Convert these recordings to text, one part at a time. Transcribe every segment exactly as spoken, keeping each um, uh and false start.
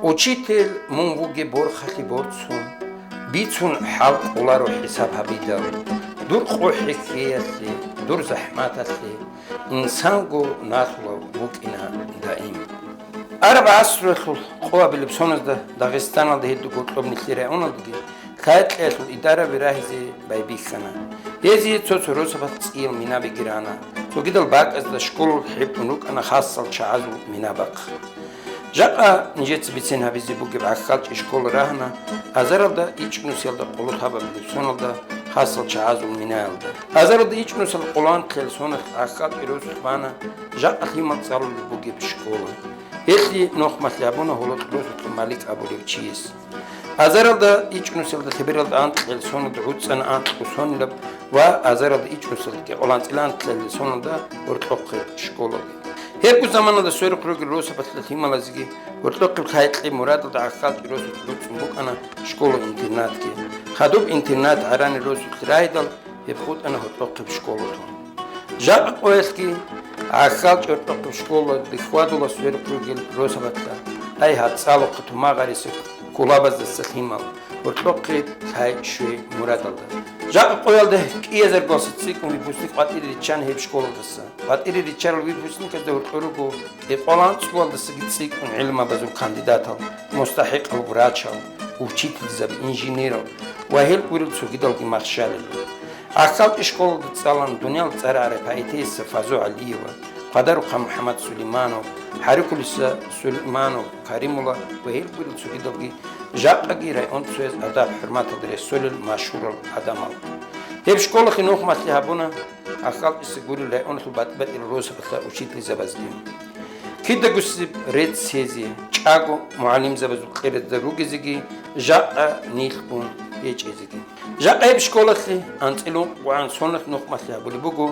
Учитель мун вугеб борхалъи борцун, бицун хӀал кӀоларо хӀисаб гьабидал, дур къо-хӀехьеялъе, дур захӀматалъе, инсанго налъулав вукӀина даим. Араб гӀасруялъул къоабилеб соналда Дагъистаналда, гьелда гьоркьоб нилъер районалдаги лъай-кьеялъул идараби рагьизе байбихьана. Гьезие цо-цо росабалъ цӀиял минабиги рана. Цогидал бакӀазда школал хӀетӀун рукӀана хасал чагӀазул минабахъ. Жакъа нижеца бицен гьабизе бугеб ГӀахьалчӀи школа рагьана азаралда ичӀнусиялда къоло лъабабилеб соналда хасал чагӀазул минаялда. Азаралда ичӀнусиялда къоло анлъабилеб соналъ ГӀахьалчӀи росулъ бана жакъа лъимал цӀалулеб бугеб школа. Гьелъие нухмалъи гьабуна гьоло росулъ Малик абулев чияс. Азаралда ичӀнусиялда лъебералда анкьил соналда гӀуцӀана анкьго сонилаб ва азаралда ичӀнусиялда кӀикъоялда анцӀила анлъабилеб соналда гьоркьохъеб школаги. Гьебго заманалда сверухъ ругел росабалъа лъималазеги гьоркьохъеб лъай-кьеялъул мурадалда ГӀахьалчӀи росулъ гӀуцӀун букӀана школа-интернатги. Хадуб интернат гӀаранил росулъ рагьидал, гьеб хутӀана гьоркьохъеб школалъун. Жакъа къоялъги ГӀахьалчӀи гьоркьохъеб школалде хьвадула сверухъ ругел росабалъа, ай гьаб цӀалухъа тумагъарисеб кулабаздаса лъимал, гьоркьохъеб лъай-щвей мурадалда. Жакъа къоялда кӀиазарго цӀикӀкӀун выпускник къватӀире риччана гьеб школалдаса. КъватӀире риччарал выпускниказда гьоркьор руго кӀикъоялда анцӀгоялдасаги цӀикӀкӀун гӀилмабазул кандидатал, мустахӀикъал врачал, учительзаби, инженерал ва гьел гурел цогидалги махщалил. ГӀахьалчӀи школалда цӀалана дуниял цӀарараб поэтесса Фазу ГӀалиева, Хъвадарухъан МухӀаммад Сулейманов, ХӀарикулиса Сулейманов, Каримула ва гьел гурел цогидалги, жакъаги районцояз адаб-хӀурматалда рехсолел машгьурал гӀадамал. Гьеб школалъе нухмалъи гьабуна ГӀахьалчӀиса гурел районалъул батӀи-батӀиял росабалъа учительзабазги. Кидагусеб рецц гьезие, чӀаго мугӀалимзабазул къиразда ругезеги, жакъа нилъгун гьечӀезеги. Жакъа гьеб школалъе анцӀила ункъгогӀан соналъ нухмалъи гьабулеб буго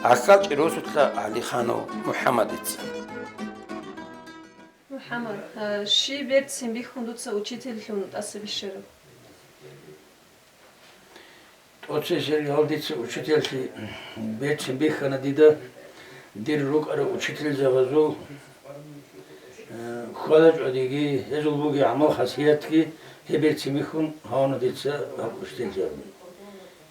ГӀахьалчӀи росулъа ГӀалиханов МухӀаммадица. МухӀаммад, а, щиб берцин бихьун дуца учительлъун тӀаса бищараб? ТӀоцесел гьалдица учительлъи берцин бихьана дида, дир рукӀарал учительзабазул, э, хьвада-чӀвадиги, гьезул бугеб гӀамал-хасиятги гьеб берцин бихьун гьавуна дица гьаб учительзаби.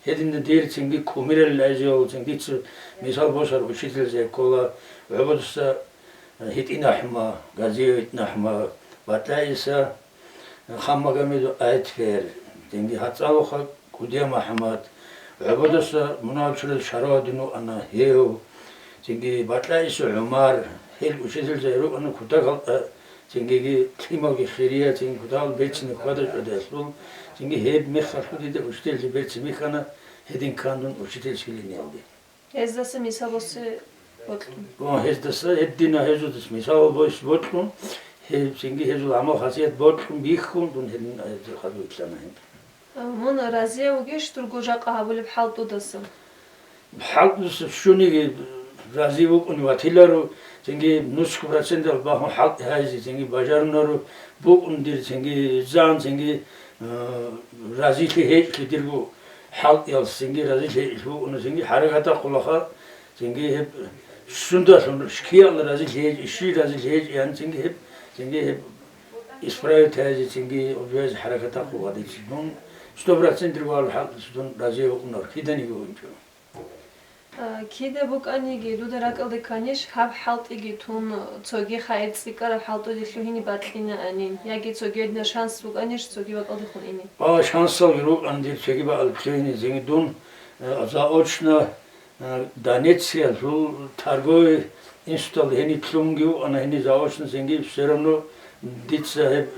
Гьединда дир цинги кумирал лазиялцин дица мисал босар учительзаби ккола, гӀободаса ГьитӀинахӀма, Газиев ГьитӀинахӀма, БатӀаиса, Ханмагомедов Айтфер, цинги ХӀацӀалуха КӀудияв МухӀаммад, гӀободаса мунагьал чураз шаравадин вукӀана гьев, цинги БатӀаиса ГӀумар, гьел учительзаби рукӀана кутакалда, цингиги лъималги хириял, цинги кутакал берцинаб хьвада-чӀвадиялъул, цинги гьеб мехалъго дида учительлъи берцин бихьана гьедин ккан дун учительский линиялде. Гьездаса мисал босе бокьун. О, гьездаса гьедина гьезулдаса мисал бос-, бокьун, гьеб цинги гьезул гӀамал-хасият бокьун бихьун, дун гьедин гьезда хадур итлъана гьеб. А мун разия вугищ дурго жакъа гьабулеб хӀалтӀудаса? ХӀалтӀудаса щуниги рази вукӀун ватиларо, цинги нусго проценталъ бахун хӀалтӀи гьайзе, цинги бажарунаро, букӀун дир, цинги зан, цинги, э, разилъи гьечӀлъи дирго хӀалтӀиялъ цинги разилъи гьечӀлъи букӀуна, цинги хӀаракатахъулаха, цинги гьеб сундалъун, щ-, киялъ разилъи гьечӀ-, щий разилъи гьечӀ, ян цинги гьеб, цинги гьеб исправить гьазе, цинги обвяз хӀаракатахъула дица. Дун сто процент рвал хӀалтӀица дун рази вукӀунар, киданиги вукӀинчӀо. А, кида букӀаниги, дуда ракӀалде кканищ гьаб хӀалтӀиги тун, цоги хайир цӀикӀкӀараб хӀалтӀуде лъугьине бакьинаанин, яги цоги гьединаб шанс букӀанищ цоги бакӀалдехун ине? Ва шансалги рукӀана дир цоги бакӀалде лъугьине, цинги дун, э, заочно, э, Донецкиялъул торговый институталда гьениб лъугьунги вукӀана, гьениб заочно, цинги все равно дица гьеб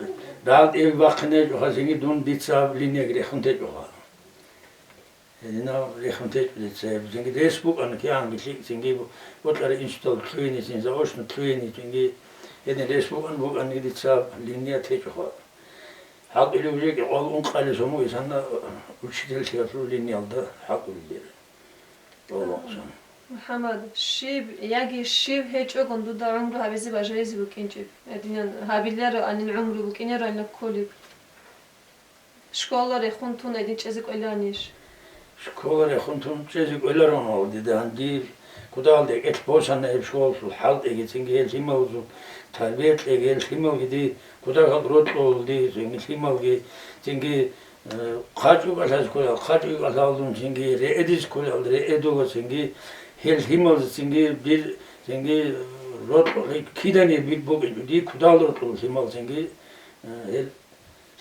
рагӀалде бахъине гьечӀоха, цинги дун дица гьаб линияги рехун течӀоха. Гьединав рехун течӀо дица гьеб. Цинги рес букӀана кигӀанги лъикӀ, цинги бу-, бокьараб институталда лъугьине, цин заочно лъугьине, цинги гьедин рес букӀана, букӀанги дица линия течӀо хва. ХӀалтӀулев жеги къвал ункъали сому исанна учительлъиялъул линиялда хӀалтӀулел дир. Аллагьсан. МухӀаммад, щиб яги щив гьечӀогун дуда гӀумру гьабизе бажаризе букӀинчӀеб? Гьединан гьабиларо анин гӀумру букӀинаро анин кколеб? Школа рехун тун гьедин чӀезе кӀвелаанищ? Школа рехун тун чӀезе кӀвелароан гьав дида, гьанди кутакалда кӀелъ босана гьеб школалъул хӀалтӀиги, цинги гьел лъималазул Тарбия кьеги, гьел лъималги ди, кутакал рокьулди, цинги лъималги, цинги, э, хъачӀу кӀалъаз кколал, хъачӀу кӀалъалдун, цинги реэдиз кколал, реэдула, цинги гьел лъималзи, цинги бир, цинги рокьулъи кидани бир букӀинчӀо, ди кутал рокьул лъимал, цинги, э, гьел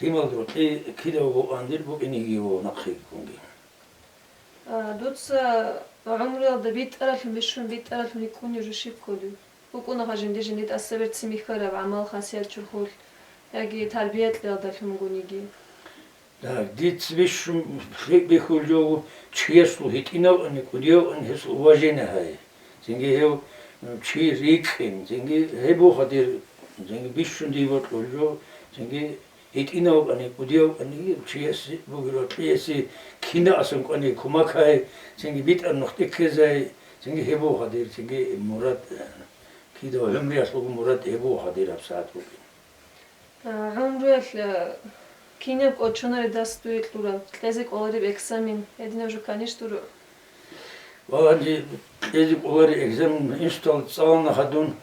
лъимал рокьи кидав вукӀандир букӀинигиво нахъегиккунги. А, дуца гӀумруялда битӀаралъун бищун битӀаралъун рикӀкӀунев жо щиб кколев? БукӀунаха жинди-жинди тӀаса берцин бихьараб гӀамал-хасият чурхулъ, яги тарбия кьеялдалъунгуниги. Так, дица бищун лъикӀ бихьулев жо чиясул гьитӀинавани, кӀудиявани гьесул уважение гьай. Цинги гьев, м, чи рикӀкӀин, цинги гьеб буха дир, цинги бищун дие бокьулев жо, цинги гьитӀинав вукӀани, кӀудияв вукӀани, чиясе бугеб, кьиясе кинаасан кӀвани кумак гьай, цинги битӀараб нух тӀекӀкӀезай, цинги гьеб буха дир, цинги мурад, э, кидав гӀумруялъулго мурад гьеб буха дир гьабсагӀат букӀин. А, гӀумруялъ, э, кинаб кӀочонаре дас дуе кьураб, кьезе кӀолареб экзамен, гьединаб жо канищ дур? Ва гьанже кьезе кӀолареб экзамен институталда цӀалана гьадин,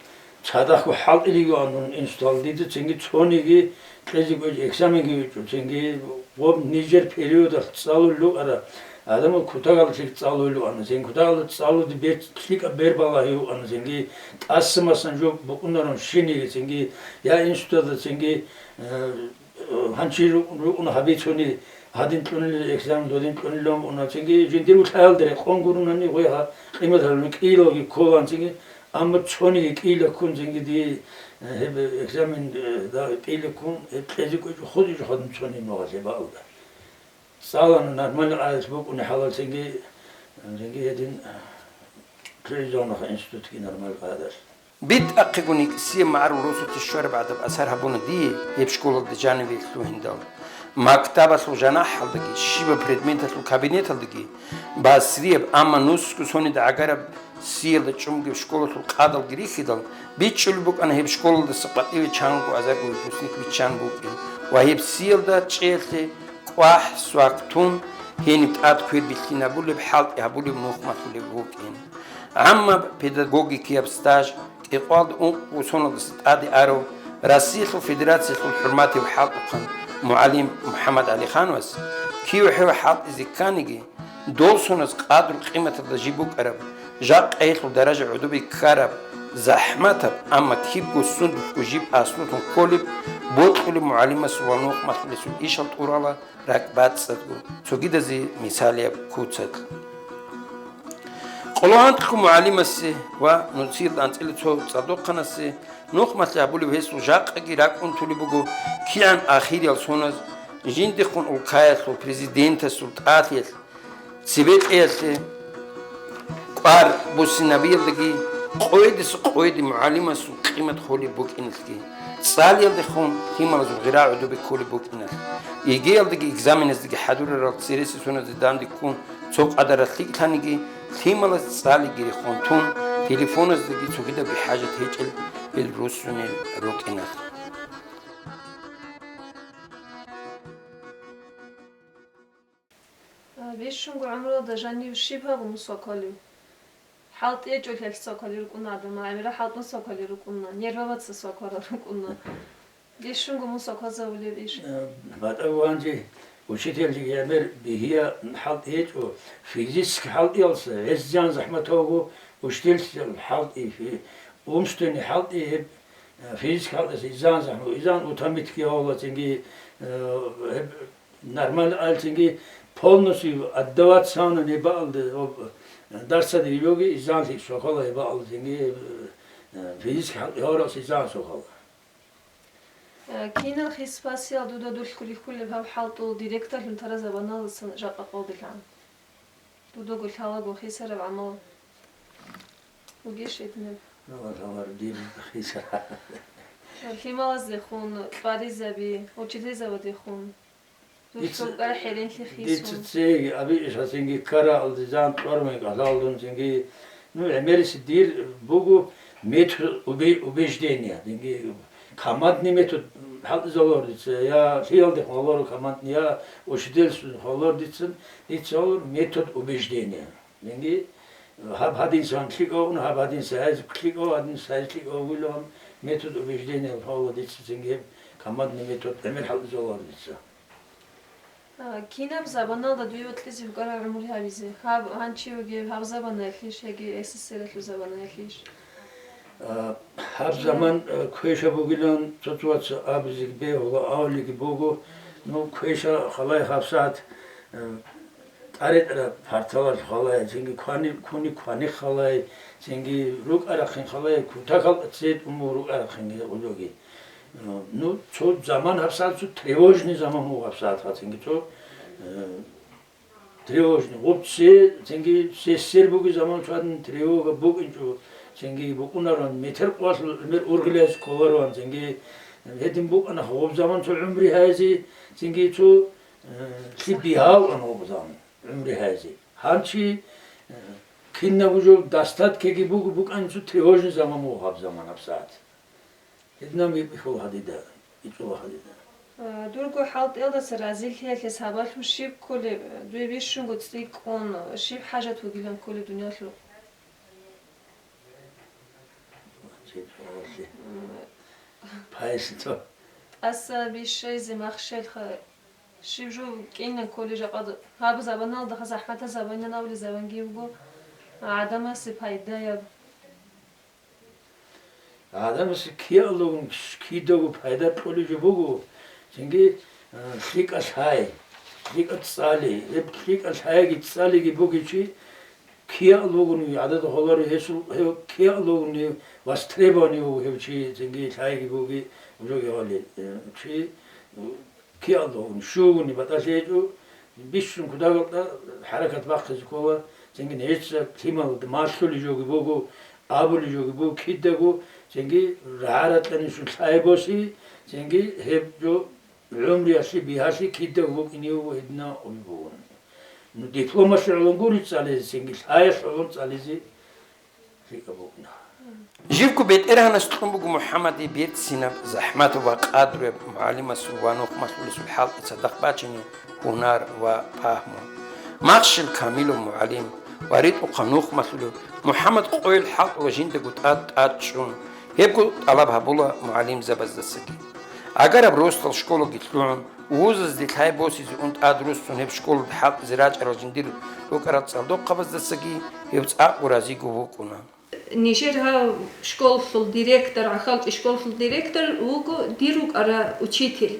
цадахъго хӀалтӀилевгӀан дун институталда, дида цинги цониги кьезе кӀвечӀо, экзаменги гьечӀо, цинги гъоб нижер периодалъ цӀалулел рукӀарал гӀадамал кутакалда лъикӀ цӀалулел рукӀана, цинги кутакалда цӀалулде бер-, лъикӀаб бер балагьи букӀана, цинги тӀаса-масан жо букӀунарун щиниги, цинги я институталда, цинги, э, гьанчи ру-, рукӀуна гьабицуни, гьадин кьунила экзамен, додин кьунилан букӀуна, цинги жиндир улъаялда рекъон гурунани гъой гьа къимат гьабуна кӀиялги кколан цинги, амма цониги кӀиялда ккун цинги дие, э, гьеб экзамен, э, да, кӀиялда ккун, гьеб кьезе кӀвечӀо хутӀичӀо гьадин цони ногъалъе баалда. ЦӀалана нормально гӀадат букӀуни хӀалал цинги, цинги гьедин, э, кьезе жавнаха институтги нормально гӀадат. БитӀахъего никсияб магӀарул росулъе щвараб гӀадаб асар гьабуна дие гьеб школалда жаниве лъугьиндал. Мактабалъул жанахӀалдаги, щибаб предметалъул кабинеталдаги басрияб, амма нусго сонида гӀагараб сиялда чӀумгеб школалъул къадалги рихьидал, бичӀчӀулеб букӀана гьеб школалдаса къватӀиве чанго азарго выпускник биччан букӀин ва гьеб сиялда чӀеялъе кӀвахӀ-свак тун, гьениб тӀад квер бихьинабулеб, хӀалтӀи гьабулеб нухмалъулеб букӀин. ГӀаммаб педагогикияб стаж кӀикъоялда ункъго соналдаса тӀаде арав Россиялъул Федерациялъул хӀурматияв хӀалтӀухъан мугӀалим МухӀаммад ГӀалихановас кив-хӀев хӀалтӀизе кканиги, дол соназ къадру-къиматалда жиб букӀараб, жакъа гьелъул даража гӀодобе ккараб, захӀматаб, амма кибго сундулъго жиб аслулъун кколеб, бокьулеб мугӀалимасул ва нухмалъулесул ишал тӀурала ракӀбацӀцӀадго, цогидазе мисалияб куцалъ. Къоло анкьго мугӀалимасе ва нуцил анцӀила цо цӀадухъанасе нухмалъи гьабулеб гьесул жакъаги ракӀ унтулеб буго кигӀан ахириял соназ жиндихъун улкаялъул президентасул тӀалъиялъ цебе кьеялъе кӀвар буссинабиялдаги къойдаса къойде мугӀалимасул къимат холеб букӀиналъги, цӀалиялдехун лъималазул гъира гӀодобе кколеб букӀиналъ, ЕГЭялдаги экзаменаздаги хӀадурарал цересел соназе данде ккун цо къадаралъ лъикӀлъаниги, лъималаз цӀалиги рехун тун, телефоназдаги цогидабги хӀажат гьечӀел ил руссунел рукӀиналъ. А, бищунго гӀумруялда жанив щиб гьабун мусул кколев? ХӀалтӀи гьечӀолъиялъ мусул кколел рукӀуна гӀадамал, гӀемерал хӀалтӀун мусул кколел рукӀуна, нервабаца мусул кколел рукӀуна. Бищунго мусул кколзабулеб иш? Э, батӀа ванжи учительлъи гӀемер бихьия хӀалтӀи гьечӀо, физически хӀалтӀиялса гӀезегӀан захӀматав вуго, учительлъи хӀалтӀи, фи-, умственный хӀалтӀи гьеб, э, физически хӀалтӀиялса изан захӀму, изан утомить ккеяла цинги, э, гьеб Нормально алцинги полностью отдаваться гьавна небаалде, об, дарсаде йоги изанлъи сохола гьебаалцинги, э, физически хӀал-, гьавралъ изан сохола. Э, кинал хисбасиял дуда дулъго рихьулеб гьав хӀалтӀул директорлъун таразабаналдасан жакъа къолдилан? Дудаго лъалаго хисараб гӀамал бугищ гьединаб? Гьавар, гьавар, дир хисараб. Лъималаздехун, кьваризаби, учительзабадехун. Дуца Дица, букӀара хӀеренлъи дица хисун. Цеги абииш гьасинги ккара алдизан тӀвармай кӀалалдунзинги, ну, гӀемериси дир буго метод убе-, убеждения, динги командный метод хӀалтӀизавулар дица, я лъиялде хваларо командный, я учительс хвалар дица, дица метод убеждения. Динги гьаб гьадинсан лъикӀав, гьаб гьадинса гьайз лъикӀав, гьадинса гьайз лъикӀав вилан, Метод убеждения, Павла, дица цинги гьеб командный метод гӀемер хӀалтӀизавуларо дица. А, кинаб заманалда дуе бокьизе букӀараб гӀумру гьабизе? Гьаб гьанчи бугеб гьаб заманаялъищ яги эс эс эс эр-алъул заманаялъищ? А, гьаб заман, а, квеша бугилан цо-цо вац абизе бегьула, авлиги буго. Ну, квеша халай гьабсагӀат, а, тӀаретӀараб парталалъ халай, цинги квани-, куни квани халай, цинги рукӀарахъин халай, кутакал цӀет уму рукӀарахъин гьезулги. Ну, цо заман гьабсагӀат, цо тревожный заман буго гьабсагӀат, цинги цо, э, тревожный. Гъуб се, цинги се-, сер буги заман цо гьадин тревога букӀинчӀо, цинги букӀунарон, метер къвалъ гӀемер ургъилаз кколарон, цинги гьедин букӀана гъуб заман цо гӀумри гьайзи, цинги цо, э, лъи бигьав ан гъуб заман гӀумри гьайзи. Гьанчи, э, кинабго жо достаткеги буго, букӀан цо тревожный заман буго гьаб заман гьабсагӀат. Гьединаб микъ бихьула гьадида, ичӀула гьадида. А, дурго хӀалтӀиялдаса разилъиялъе сабаблъун щиб кколеб, дуе бищунго цӀикӀкӀун, щиб хӀажат вугилан кколеб дуниялалъул? Гьанчи суалалъе. М. Пайсилъо. ТӀаса бищайзе махщелха, щиб жо кӀинан кколеб жакъа гьаб заманалда, ха, захӀматаб заман абулеб заманги буго, гӀадамасе пайдаяб. Гьадамасе киялъун кидаго пайда кьолеб жо буго, цинги, а, лъикӀа лъай, лъикӀа цӀали, гьеб лъикӀа лъайги цӀалиги бугев чи киялъугун гӀадада холаро, гьесул гьев киялъугун востребованный вуго гьев чи, цинги лъайги буги, жоги гьали, э, чи, киялъугун, щугуни батӀалъи гьечӀо, бищун кутакалда хӀаракат бахъизе ккола, цинги нижеца лъималда малъулеб жоги буго, абулеб жоги буго кидаго, цинги рагӀа-ратӀани щун лъай боси, цинги гьеб жо гӀумруялъе бигьалъи кидаго букӀине буго гьединав бугун. Ну, дипломалъе гӀоло гури цӀализе, цинги лъаялъ гӀоло цӀализе. Живго БетӀергьанас кьун буго МухӀаммаде берцинаб, захӀматаб ва къадруяб мугӀалимасул ва нухмалъулесул хӀалтӀи цадахъ бачине, гьунар ва пагьму. Махщел камилав мугӀалим ва ритӀухъав нухмалъулев МухӀаммад къойил хӀалтӀула жиндаго тӀад-тӀад чӀун, гьебго тӀалаб гьабула мугӀалимзабаздасаги. Агараб росдал школаги лъугӀун, вузазде лъай босизе ун тӀад руссун гьеб школалде хӀалтӀизе рачӀарал жиндир рукӀарал цӀалдохъабаздасаги гьев цӀакъго разиго вукӀуна. Нижер гьав школалъул директор, ГӀахьалчӀи школалъул директор вуго дир рукӀарав учитель.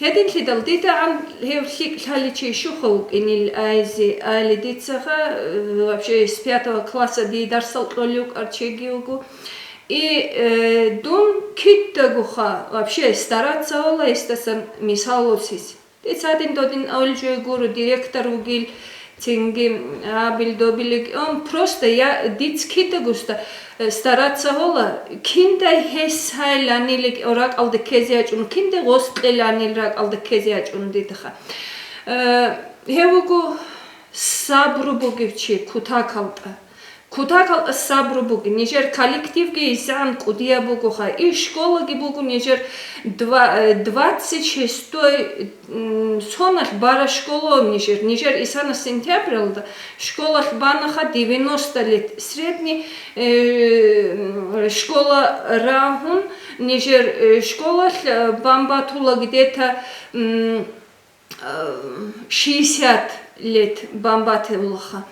Гьединлъидал дидагӀан гьев лъикӀ лъалев чи щухъав вукӀинилан айзе али дицаха, э, вообще с пятого класса дие дарсал кьолев вукӀар чиги вуго. И, э, дун кидагоха вообще стараться гьола гьесдасан мисал босизе. Дица гьадин додин авулев жо гуро, директор вугил, цинги абил добилиг, он просто я диц кидаго ста-, э, стараться гьола, киндай гьес гьайланилиг ракӀалде ккезе ячӀун, киндай гъос кьеланил ракӀалде ккезе ячӀун дидаха. Э, гьев вуго сабру бугев чи кутакалда. Кутакалда сабру бугин, нижер коллективги гьесгӀан кӀудияб бугоха. И школаги буго нижер два-, э, двадцать шестой, м, соналъ бара школа нижер. Нижер исана сентябралда школалъ банаха девяносто лет. Средний, э, м, школа рагьун, нижер, э, школалъ, э, бамбатула где-то, м, э, шестьдесят лет бамбатулаха.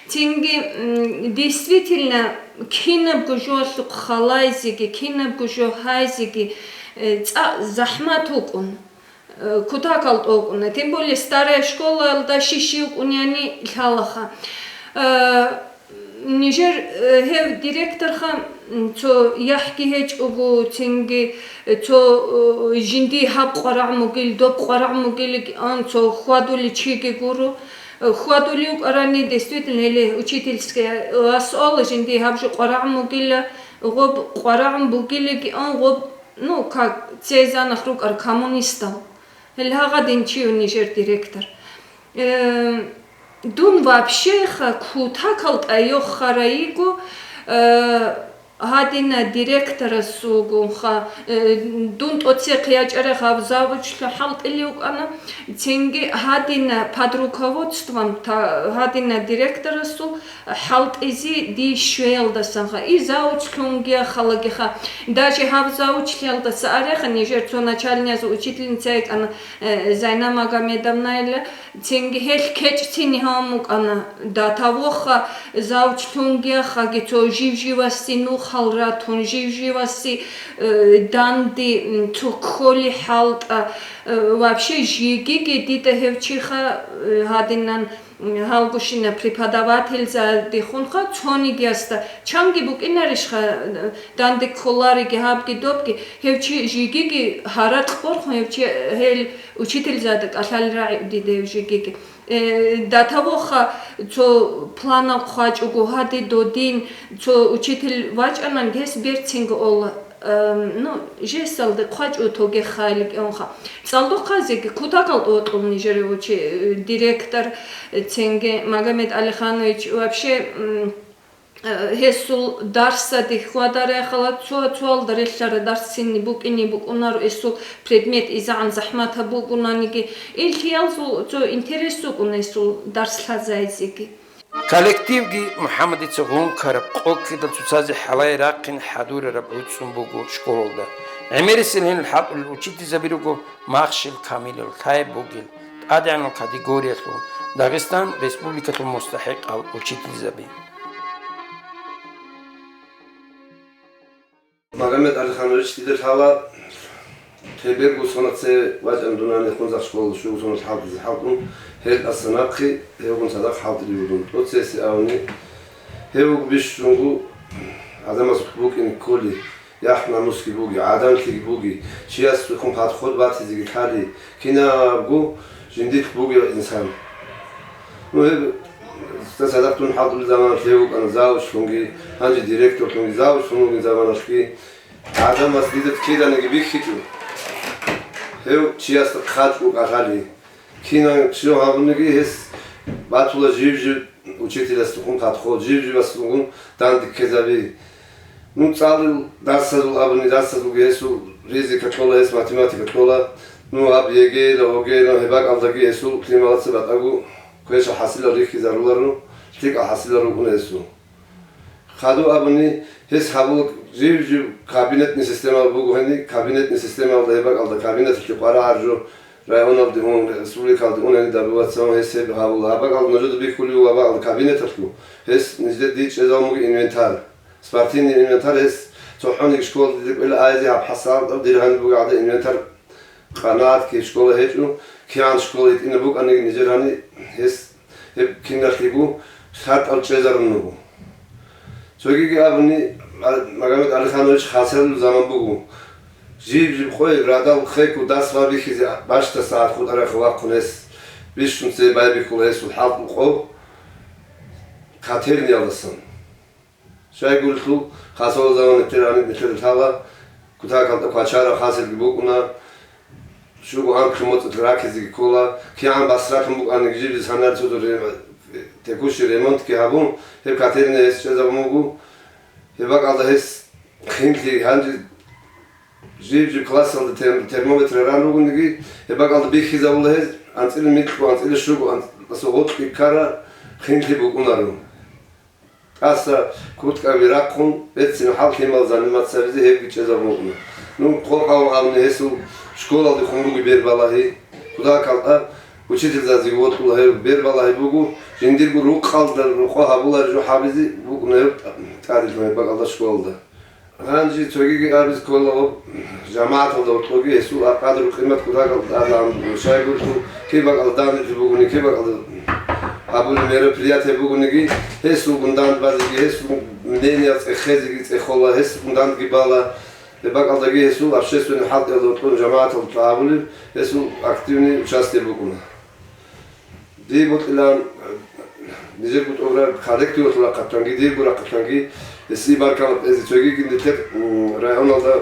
Цинги, м, действительно, кинабго жоялъухъ халайзеги, кинабго жо гьайзеги, э, цӀакъ захӀмат вукӀун, э, кутакалда вукӀуна. Тем более, старая школалда щи-щи вукӀунани лъалаха. Э, Нижер, э, гьев директорха, м, цо яхӀги гьечӀого, цинги, э, цо, э, жиндие гьаб къварагӀ мугил, доб къварагӀ мугилигиан цо хьвадулев чиги гуро. Э, хьвадулев вукӀарани, действительно, или учительская, э, асуала жиндие гьаб жо къварагӀ мугила, гъоб къварагӀ бугилигиан гъоб, ну, как, цезанах рукӀар коммунистал. Гьел гьагъадин чи вугин нижер директор. Э, дун вообще-ха кутакалда йохарай йиго, э, Гьадина директорасулгунха, э, дун тӀоцехъ ячӀарай гьав завучлъун хӀалтӀилев вукӀана, цинги гьадина под руководством та-, гьадина директорасул хӀалтӀизе дие щвеялдасанха, и завучлъунгиха халагиха. Даже гьав завучлъиялдаса ареха нижер цо начальниязул учительница йикӀана, э, Зайна Магомедовнаила, цинги гьелъ кечӀцин гьавун вукӀана. Датавоха завучлъунгиха, гьаги цо жив-живасе нухал ратун, жив-живасе, э, данде, м, цо кколи хӀалтӀа, э, вообще жигиги дида гьев чиха, э, гьадинан, м, гьалгущина преподавательзадехунха цонигиясда чанги букӀинарищха, э, данде кколариги гьабги добги, гьев чи жигиги гьаракь борхун, гьев чи, гьел учительзада кӀалъал рагӀи дида гьев жигиги. Э, датавоха цо планал хъвачӀого, гьаде додин, цо учитель вачӀанан гьес берцинго ола, эм, ну, жесалде хъвачӀо тоге хъайли кӀионха. ЦӀалдохъазеги кутакал тӀокьул нижер учи-, э, директор, э, цинги Магомед Алиханович вообще, м, Э, гьесул дарсаде хьвадарай хала цо-, цоалда релълъарай дарс цинги букӀине букӀунаро, гьесул предмет изегӀан захӀматаб бугунаниги, ил лъиялзул цо интерес вукӀуна гьесул дарс лъазайизеги. Коллективги МухӀаммадица гъункараб къоккидал цоцазе хӀалае рахъин хӀадурараб гӀуцӀун буго школалда. ГӀемерисел гьенил хӀалтӀулел учительзаби руго махщел камилал лъаяб бугел, тӀадегӀанал категориялъул, Дагъистан Республикалъул мустахӀикъал учительзаби. Магомед Алиханович, дида лъала, гьеб бергу сонаце вачӀана дунани хунзахъ школалда щуго соналъ хӀалтӀизе хӀалтӀун, гьел тӀаса нахъе гьевгун цадахъ хӀалтӀулев вугун. ТӀоцессе абуни, гьев вуго бищунго гӀадамас букӀине кколи, яхӀ-намусги буги, гӀадамлъиги буги, чиясухъун подход батизеги лъали, кинабго жиндилъ бугев инсан. Ну, гьеб, цадахъ дун хӀалтӀулел заманалъ гьев вукӀана завучлъунги, гьанже директорлъунги, завучлъун вугин заманалъги. ГӀадамас дида киданиги бихьичӀо. Гьев чиясда хъачӀ букӀа лъали. Кинан щив гьабуниги гьес батула жив-жив учителясдехун подход, жив-живасдехун данде ккезаби. Ну, цӀалул дарсазул абуни, дарсазулги гьесул физика кьола, гьес математика кьола. Ну, гьаб ЕГЭ-йила, ОГЭ-йила, гьеб бакӀалдаги гьесул лъималаца батӀаго квеша хӀасилал рихьизаруларо, лъикӀал хӀасилал рукӀуна гьесул. Хадуб абуни, гьес гьабула жив-жив кабинетный системал буго гьени, кабинетный системалда гьеб бакӀалда кабинеталъе къварагӀаржо, районалде ун, республикалде ун гьени добиваться гьес гьеб гьабула. Гьаб бакӀалда нужеда бихьулев вуго гьаб бакӀалда кабинеталъул, гьес нижеда дие чӀезабун буго инвентарь. Спортивный инвентарь гьес цохӀониги школалде кӀвела айзе гьаб хӀасал дир гьаниб буго гӀада инвентарь. КъанагӀат ккей школа гьечӀо, кигӀан школа гьитӀинаб букӀаниги нижер гьани гьес гьеб киналъего шартӀал чӀезарун руго. Цогиги абуни, а, Магомед Алиханович хасалул заман буго. Жиб-жиб къой радал хеку дас вабихьизе бащдаса архутӀарахъе вахъун гьес бищун цебе байбихьула гьесул хӀалтӀул къо котельниялдасан. Щайгурелъул, хасалул заман нилъер гьаниб нилъеда лъала, кутакалда квачараб хасалги букӀуна, щуго анкьлъи моцӀалъ ракизеги ккола, кигӀан басратун букӀаниги жиб санар цо ре-, текущий ремонтги гьабун, гьеб котельный гьес чӀезабун буго, гьеб бакӀалда гьес хинлъи гьанже жиб-жиб классалда терм-, термометр ран ругониги, гьеб бакӀалда бихьизабула гьез, анцӀила микьго, анцӀила щуго, анцӀ-, гъоркьги ккара хинлъи букӀунаро. ТӀаса курткаби рахъун, беццинаб хӀал лъимал заниматься гьабизе гьебги чӀезабун букӀуна. Ну, къокъав гьавни гьесул школалдехун буго бербалагьи, кутакалда учительзазе вокьула гьев бербалагьи буго, жиндирго рукъалда рокъо гьабулари жо гьабизе букӀуна гьев тӀадилъун гьеб бакӀалда школалда. Гьанже цогиги абизе ккола гьоб жамагӀаталда гьоркьоги гьесул къадру-къимат кутакалда тӀадегӀан буго. Щайгурелъул киб бакӀалда данделъи бугони, киб бакӀалда гьабулеб мероприятие бугониги, гьесулгун дандбазеги, гьесул мнение цӀехезеги цӀехола, гьесулгун дандги бала. Гьеб бакӀалдаги гьесул общественный хӀалтӀиялда гьоркьоб жамагӀаталда тӀагӀабулеб гьесул активный участие букӀуна. Дие бокьилан, нижерго тӀубра коллективалъул рахъалъанги, дирго рахъалъанги, гьесие баркала кьезе цогиги нилъер, м, районалда,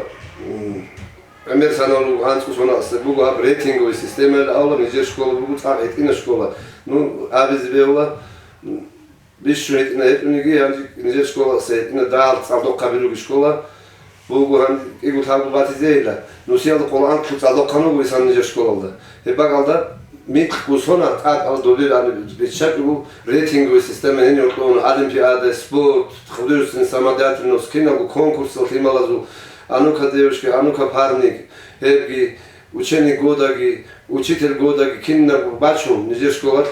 м, гӀемер санал руго, анцӀго соналъ буго гьаб рейтинговый системаялда авла нижер школа буго цӀакъ гьитӀина школа. Ну, абизе бегьула, м, Бищун гьитӀина гьечӀониги, гьанже нижер школасе гьитӀина дагьал цӀалдохъаби руги школа буго, гьанже кӀиго лъабго батизейила. Нусиялда къоло анкьго цӀалдохъан вуго исан нижер школалда. Гьеб бакӀалда микьго сона тӀад-, ал добе рани биччачӀого рейтинговый система гьенив кьуна олимпиада, спорт, художественный самодеятельность, киналго конкурсал лъималазул, «А ну-ка, девушки», «А ну-ка, парни», гьебги, «Ученик годаги», «Учитель годаги», кинабго бачун нижер школалъ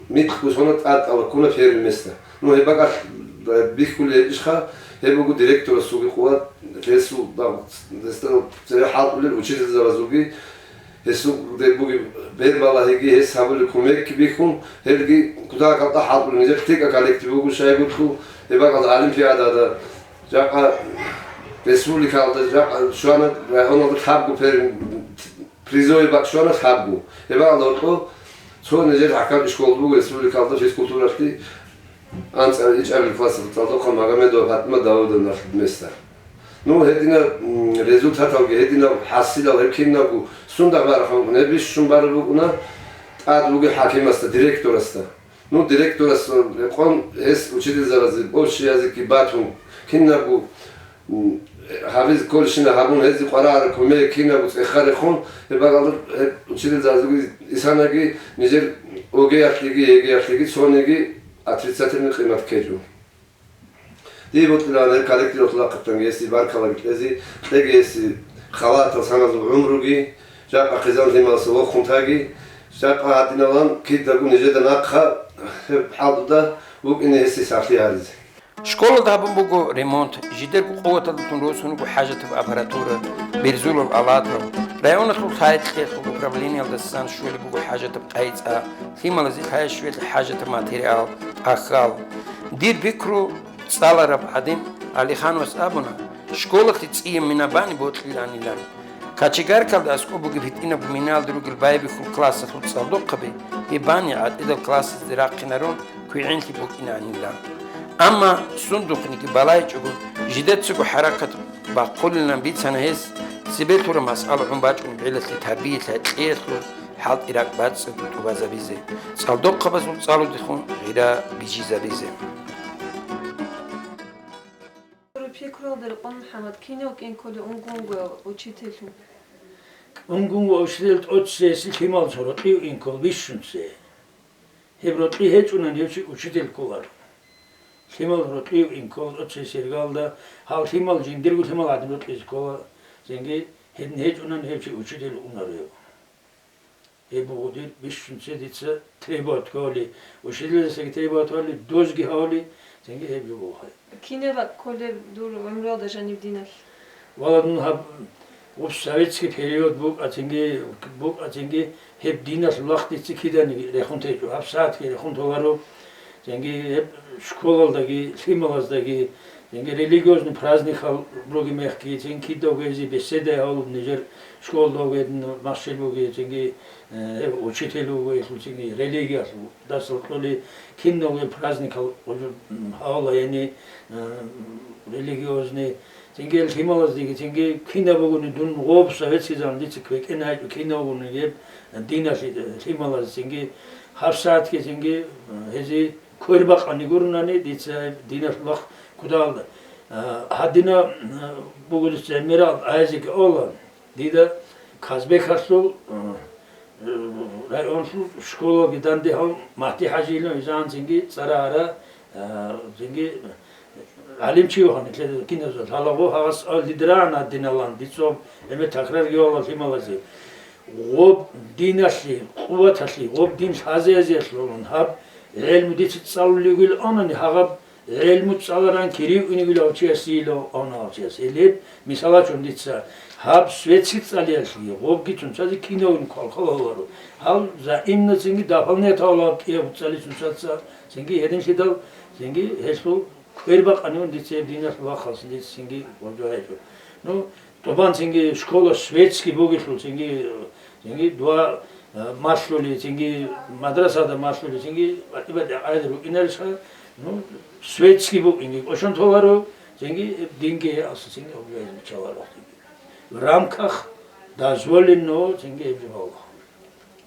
микьго сона тӀад-, тӀадала ккуна первое место. Ну, гьеб бакӀалъ бихьулел гьечӀищха, гьеб буго директорасулги къуват, гьесул дагь-, гьесда цеве хӀалтӀулел учительзабазулги, гьесул гьеб бугеб бербалагьиги, гьес гьабулеб кумекги бихьун, гьелги кутакалда хӀалтӀулел нижер лъикӀа коллектив буго щайгурелъул, гьеб бакӀалда олимпиадада жакъа республикалда жакъа щвана, районалда лъабго пер-, призовый бакӀ щвана лъабго. Гьеб бакӀалда гьоркьо цо нижер гӀахьаллъи школ буго республикалда физкультуралъе анцӀила ичӀабилеб классалда цӀалдохъан Магомедова ПатӀма Давудовналъул места. Ну, гьединаб, м, результаталги, гьединаб хӀасилал гьеб кинабго сунда бараб букӀун, гьеб бищун бараб букӀуна тӀад бугеб хӀакимасда, директорасда. Ну, директорас гьекъон, гьес учительзабазе общий языкги батун, кинабго, м, гьабизе кколебщина гьабун, гьезие къваригӀараб кумек кинабго цӀеха рехун, гьеб бакӀалда гьеб учительзабазеги исанаги нижер ОГЭялъеги, ЕГЭялъеги цониги отрицательный къимат ккечӀо. Дие бокьилаан гьеб коллективалъул рахъалдасан гьесие баркалаги кьезе, кьеги гьесие халатал саназул гӀумруги, жакъа хъизан лъималасе вохун таги, жакъа гьадиналан кидаго нижеда нахъа гьеб хӀалтӀуда букӀине гьесие сахлъи гьаризе. Школалда гьабун буго ремонт, жидерго къуваталдалъун росун руго хӀажатаб аппаратура, берзулал алатал, районалъул лъай-кьеялъул управлениялдасан щолеб буго хӀажатаб къайи-цӀа, лъималазе лъай-щвеялъе хӀажатаб материал, ахьал. Дир пикру цӀалараб гӀадин, Алихановас абуна, школалъе цӀияб мина бани бокьиланилан. Кочегаркалда аскӀоб бугеб гьитӀинабго минаялда ругел байбихьул классалъул цӀалдохъаби гьеб бани гӀатӀидал классазде рахъинарун квегӀинлъи букӀинанилан. Амма сундухъниги балайчӀого, жидецаго хӀаракат бахъулилан бицана гьес, цебе лъураб масъала гӀун бачӀунеб гӀелалъе тарбиялъе кьеялъул хӀалтӀи ракӀбацӀцӀадго тӀубазабизе, цӀалдохъабазул цӀалудехун гъира бижизабизе. Пикруялда рекъон, МухӀаммад, кинав кӀин кколев унгунго учительлъун? Унгунго учитель тӀоцебе гьесие лъимал цо рокъив ин ккол бищунце. Гьеб рокъи гьечӀунани гьев чи учитель кколаро. Лъимал рокъив ин ккол тӀоцебе гьесие иргалда, гьав лъимал жиндирго лъимал гӀадин рокъизе ккола, цинги гьедин гьечӀунани гьев чи учитель унаро гьев. Гьеб буго дир бищунце дица требовать кколи, учительзабазеги требовать кколи, дозги гьавли, цинги гьеб жо буго. Кинаб бакӀ кколеб дур гӀумруялда жаниб диналъ? Вала, дун гьаб, гьаб советский период букӀа цинги, букӀа цинги, гьеб диналъул вахъ дица киданиги рехун течӀо, гьаб сагӀатги рехун толаро, цинги гьеб школалдаги, лъималаздаги, цинги религиозный праздникал ругеб мехги, цинги кидавго гьезие беседа гьавулеб нижер школалда вугедин махщел бугеб, цинги, э, гьеб учитель вуго, гьелъул цинги религиялъул дасал кьоли, кинавго праздникал гьавула, яни, э, религиозный, цинги гьел лъималаздеги, цинги кинаб бугони дун гъоб советский заман дица квекӀен гьечӀо, кинаб бугони гьеб диналъе, лъималазе, цинги гьаб сагӀатги, цинги, э, гьезие квербакъани гуронани, дица гьеб диналъул вахъ кутакалда. Э, гьадинаб, э, буго дица гӀемерал аязеги ола. Дида Казбекалъул, э, э, районалъул школалги данде гьав МагьдихӀажиилан визагӀанцинги цӀарагӀара, э, цинги гӀалимчи вугьан, нилъеда киназда лъалаго гьагъас ал дидрагьана диналан, дица гьеб гӀемер такрар гьавула лъималазе. Гъоб диналъе, къуваталъе, гъоб дин лъазе-лъазеялъулан гьаб гӀелму дица цӀалулев вугилан анани, гьагъаб гӀелму цӀаларан кири вугилав чиясейилан авнав чияс. Гьеле гьеб мисалачун дица гьаб светский цӀалиялъе гъобги цунцазе кинавин квалквал гьавуларо. Гьав заимнацинги дополнять гьавулаб кӀияб цӀали цунцаца, цинги гьединлъидал, цинги гьелъул квербакъаниван дица гьеб диналъул вахъалъ дица цинги гъоб жо гьечӀо. Ну, тӀубан цинги школа светский бугелъул, цинги, цинги дуа, э, малъули, цинги мадрасада малъули, цинги батӀи-батӀи гӀайдал рукӀинарищха, ну, светский букӀинги кӀочон толаро, цинги динги гьеб асла цинги объявить биччаларо цинги. В рамках дозволенного цинги гьеб жо гьавула.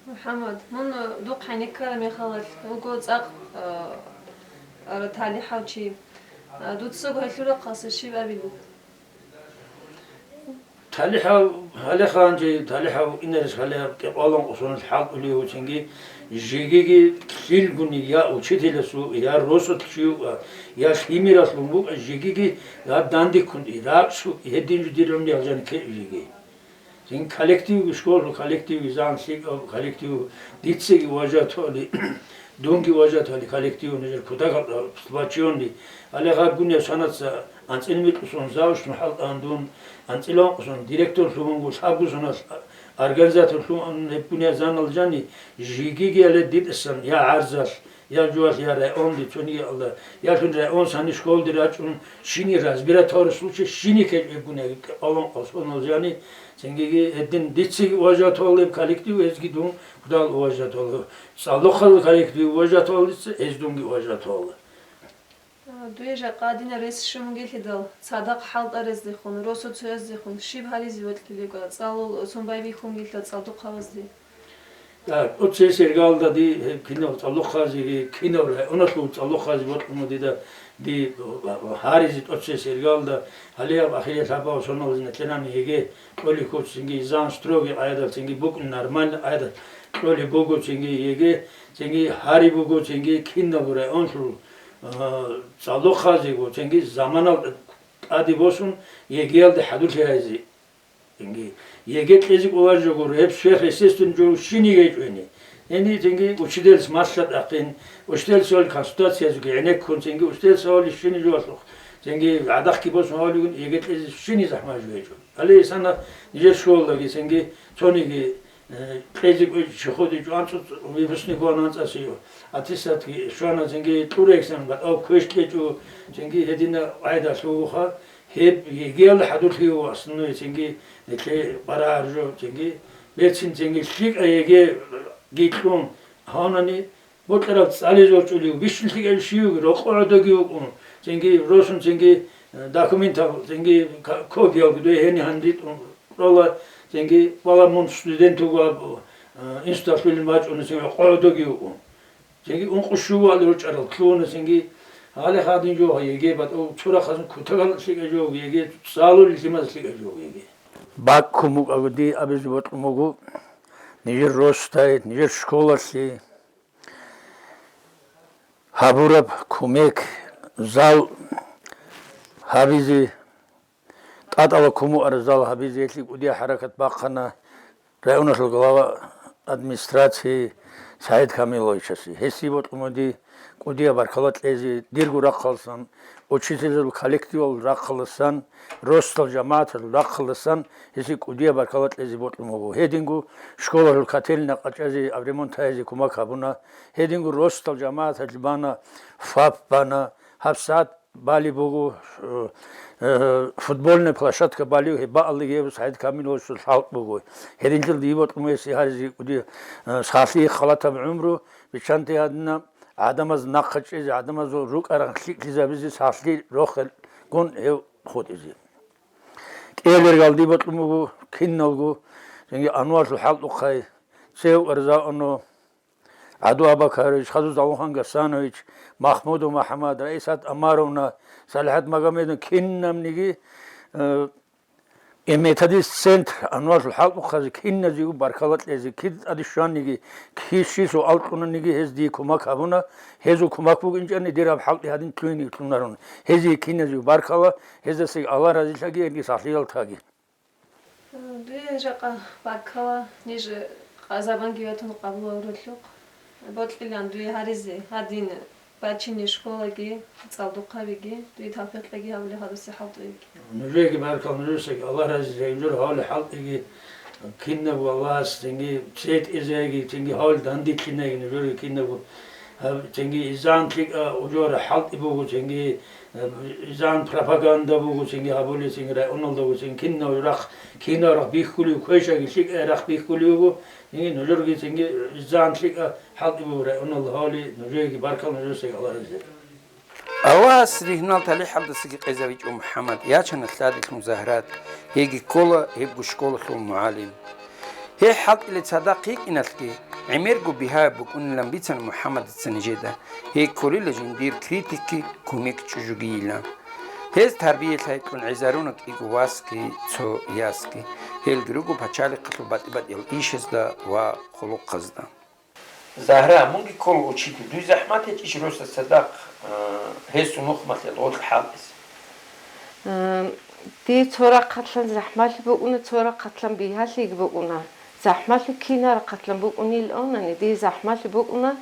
МухӀаммад, мун духъ гӀенеккараб мехалъ, вуго цӀакъ, э, ара талихӀав чи. А, дуцаго гьелъул рахъалъа щиб абилеб? ТалихӀав, гьале ханчи, талихӀав инарис гьале кӀикъвалан къосуналъ хӀалтӀулев вуцинги, жегиги лъилгуни я учителасул, я росулъ чи вукӀа, я лъимералъун вукӀа, жегиги я дандеккун, и ракӀсу, гьедин жо дир гӀумру гьалжани ккей жеги. Цин коллективги, школалъул коллективги, зан лъикӀаб коллектив, дицаги уважать гьали, дунги уважать гьали коллектив, нижер кутакалда сплочённый. Гьале гьабгун я шанаца анцӀил микьусон завуч нухӀал тӀан дун, анцӀил ванкъусон директорлъун вуго, лъабгусуналъ организаторлъун гьебгун я занал жани, жигиги гьале дидасан я гӀарзалъ, я жугьалъ, я районде цониги Аллагь, ялъун район сани школде рачӀун, щини разбирать гьавураб случай, щини ккечӀебгун я гьеб кӀикъвалан къосунал жани, цингиги гьедин дицаги уважать гьавулеб коллектив, гьезги дун кутакал уважать гьавула. ЦӀалдохъал коллектив уважать гьавулеб дица, гьез дунги уважать гьавула. А, дуе жакъа гьадинаб рес щун бугелъидал, цадахъ хӀалтӀарездехун, росу цояздехун щиб гьаризе бокьилеб буго, цӀалул сон байбихьунгилъа цӀалдохъабазде? Так, тӀоцебесеб иргалда ди, гьеб кинаб цӀалдохъабазеги, кинаб районалъул цӀалдохъабазе бокьун буго дида, ди гьаризе тӀоцебесеб иргалда, гьале гьаб ахирал лъабаб соналъ нилъерани ЕГЭ кьолеб буго цинги, изан строгий къайдалъ цинги букӀун, нормальный къайдалъ кьолеб буго цинги ЕГЭ, цинги гьари буго цинги кинабго районалъул, а, цӀалдохъабазего цинги заманалда тӀаде босун ЕГЭялде хӀадурлъи гьаризе. Цинги ЕГЭ кьезе кӀолареб жо гуро, гьеб сверхъестественный жо щинигайчӀони. Гьениб цинги учительас малъа тӀахъин, учительас гьавулел консультациязеги гӀенеккун, цинги учительас гьавулел щини жоялъухъ, цинги гӀадахъги босун гьавулевгун ЕГЭ кьезе щини захӀмат жо гьечӀо. Гьале исана нижер школалдаги цинги цониги, э, кьезе кӀвечӀо, чи ходичӀо, анцӀ-, выпускникалъул анцӀасе аттестатги щвана, цинги кьураб экзамен батӀал квеш кьечӀо, цинги гьединаб къайдалъ вугоха. Гьеб ЕГЭялда хӀадурлъи вуго основной, цинги нилъее къваригӀараб жо, цинги берцин, цинги лъикӀаб ЕГЭги кьун гьавнани, бокьараб цӀализе ворчӀулев, бищун лъикӀав щивги, рокъов гӀодовги вукӀун, цинги росун, цинги, э, документал, цинги ка-, копиялги дуе гьениб гьаниб ритӀун кьола, цинги вала мун студент вуго аб, э, институталъулин вачӀуна, цинги рокъов гӀодовги вукӀун. Цинги ункъо-щуго ваал ручӀарал лъугьуна, цинги гьале гьадин жо ЕГЭ батӀа, цо рахъазул кутакалда лъикӀаб жо ЕГЭ, цӀалулел лъималазда лъикӀаб жо ЕГЭ. Баккун букӀаго дие абизе бокьун буго, нижер росдае, нижер школалъе гьабураб кумек, зал гьабизе, тӀатӀала кумуараб зал гьабизе гьелъие кӀудияб хӀаракат бахъана районалъул глава администрации СагӀид Камиловичасе. Гьесие бокьун буго дие кӀудияб баркала кьезе, дирго рахъаласан, учительзабазул коллективалъул рахъаласан, росдал жамагӀаталъул рахъаласан гьесие кӀудияб баркала кьезе бокьун буго. Гьединго школалъул котельный къачӀазе, обремонт гьабизе кумек гьабуна. Гьединго росдал жамагӀаталъ бана, ФАП бана, гьабсагӀат балеб буго, э, э, футбольная площадка балев, гьеб баалдаги гьеб СагӀид Камиловичасул хӀалтӀи буго. Гьединлъидал дие бокьун буго гьесие гьаризе кӀудияб, э, сахлъи халатаб гӀумру, биччанте гьадинаб гӀадамаз нахъа чӀезе, гӀадамазул рукӀарал лъикӀлъизабизе сахлъи рохелгун гьев хутӀизе. КӀиабилеб иргалда дие бокьун буго киналго, цинги Анварлъул хӀалтӀухъай, цев арзаоно, ГӀаду Абакарович, Хазуз Алухан Гасанович, Махмудов МахӀаммад, Раисат Амаровна, СалихӀат Магомедовна, кинабниги, э, и методист центр Анварлъул хӀалтӀухъазе киназего баркала кьезе, кида тӀаде щваниги, кири щиб суал кьунаниги гьез дие кумек гьабуна, гьезул кумек букӀинчӀани дир гьаб хӀалтӀи гьадин лъугьине лъугьунарун. Гьезие киназего баркала, гьездасаги Аллагь разилъаги, гьезги сахлъиялъги. Дуе жакъа баркала, ниж къазабанги ватун къабул гьавуралъухъ. Бокьилан дуе гьаризе, гьадин бачине школаги, цӀалдохъабиги, дуе тавфикъ кьеги гьабулеб гьадусе хӀалтӀуеги. Нужееги баркала, нужесаги Аллагь разилъаги, нужер гьавулел хӀалтӀиги кинабго Аллагьас цинги цӀикӀкӀинеги, цинги гьавулел данделъинеги нужерги кинабго. Гьаб, цинги изан лъикӀа ужура хӀалтӀи буго, цинги, э, изан пропаганда буго, цинги гьабулеб, цинги районалдаго, цинги кинав рахъ, кинав рахъ бихьулев, квешаги лъикӀай рахъ бихьулев вуго, цинги нужерги, цинги изан лъикӀа хӀалтӀи буго районалда гьавули, нужееги баркал, нужесаги Аллагь рази. Аллагьас ригьнал талихӀалдасаги къезавичӀо МухӀаммад, ячана лъаделъун Загьрат, гьеги ккола гьебго школалъул мугӀалим. Гьеб хӀалтӀилел цадахъ йикӀиналъги, ГӀемерго бигьа букӀунилан бицана МухӀаммадица нижеда. Гьей кколила жиндир критикги кумек чӀужугийилан. Гьез тарбиялъ гьайкьун гӀезаруна кӀиго васги цо ясги. Гьелги руго пачалихъалъул батӀи-батӀиял ишазда ва хъулухъазда. Загьра, мунги ккола учитель, дуй захӀмат гьечӀищ росас цадахъ, а, гьесул нухмалъе гъоркь хӀалтӀизе? Ам, дие цо рахъалъан захӀмалъи букӀуна, цо рахъалъан бигьалъиги букӀуна. ЗахӀмалъи кинаб рахъалъан букӀунилан абуни, дие захӀмалъи букӀуна,